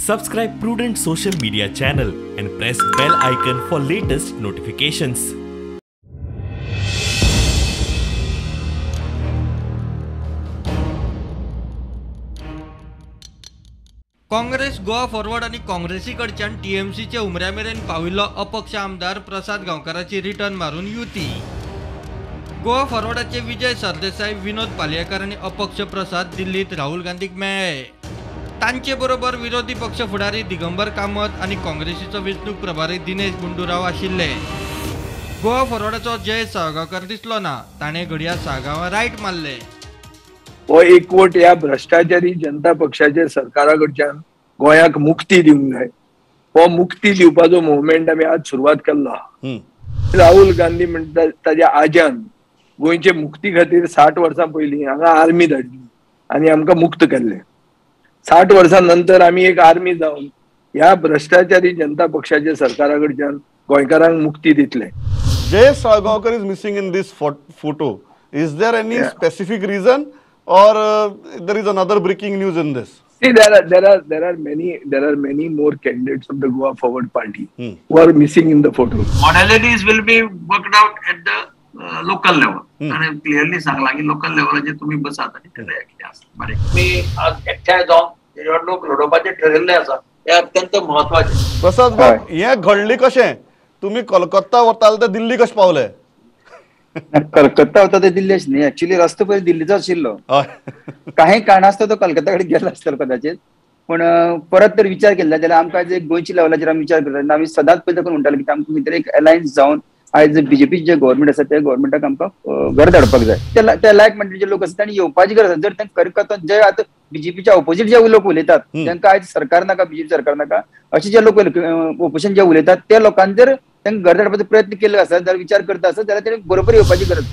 Subscribe Prudent Social Media channel and press bell icon for latest notifications. Congress Goa Forward आनी काँग्रेसी कडच्यान टीएमसीचे उमऱ्या मेरेन पाविल्लो अपक्ष आमदार प्रसाद गांवकाराची रिटर्न मारून युती. गोवा फॉरवर्डाचे विजय सरदेसाय, विनोद पालयेकर आनी अपक्ष प्रसाद दिल्लीत राहुल गांधीक मेळ्ळे. तांचे बरोबर विरोधी पक्ष फुडारी दिगंबर कामत आनी काँग्रेसीचो वेंचणूक प्रभारी दिनेश गुंडूराव आशिल्ले. गोवा फॉरवर्डाचो जय साळगांवकार दिसलो ना, ताणें घडया साळगांवां रायट मारले. हो एकवट ह्या भ्रष्टाचारी जनता पक्षाचे सरकारा कडच्यान गोंयाक मुक्ती दिवंक जाय. हो मुक्ती दिवपाचो मुवमेंट आमी आज सुरवात केल्लो आहा. राहुल गांधी म्हणटा ताज्या आज्यान गोंयचे मुक्ती खातीर 60 वर्सां पयलीं हांगा आर्मी धाडली आनी आमकां मुक्त केल्ले. 60 वर्सां नंतर आमी एक आर्मी जावन ह्या भ्रष्टाचारी जनता पक्षाचे सरकारा कडच्यान गोंयकारांक मुक्ती दितले. Jay Salgaonkar is missing in this photo. Is there any specific reason or there is another breaking news in this? See, there are many more candidates of the Goa Forward Party who are missing in the photo. Modalities will be worked out at the local level. आणि clearly सांगला की local लेवलाचेर तुमी बसात आनी ठरया कितें आसा. बारीक तुमी आज एकठांय जावन निवडणूक लढोवपाचें ठरिल्लें आसा, हें अत्यंत म्हत्वाचें. प्रसाद बाब, हें घडलें कशें? तुमी कलकत्ता वताले ते दिल्ली कशें पावले? कलकत्ता वता ते दिल्ली अशें न्ही, एक्चुअली रस्तो पयलीं दिल्लीचो आशिल्लो. काही कारणास्तव तो कलकत्ता कडेन गेलो आसतलो कदाचित, पूण परत तर विचार केला जाल्यार आमकां जे गोंयच्या लेवलाचेर आमी विचार करता आमी सदांच पयलीं साकून म्हणटाले की आमकां भितर एक अलायन्स जावन आयज बीजेपी जे गव्हर्मेंट आसा त्या गव्हर्मेंटाक आमकां घर धाडपाक जाय. त्या लायक म्हणटा जे लोक आसा तांणी येवपाची गरज आसा. जर तांकां कलकत्ता जे आतां बीजेपीच्या ऑपोजीट जे लोक उलयतात तांकां आयज सरकार नाका, बीजेपी सरकार नाका अशे जे लोक ओपोजिशन जे उलयतात त्या लोकांनी जर तांकां घर धाडपाचो प्रयत्न केल्लो आसा, जर विचार करता आसत जाल्यार तांणी बरोबर येवपाची गरज.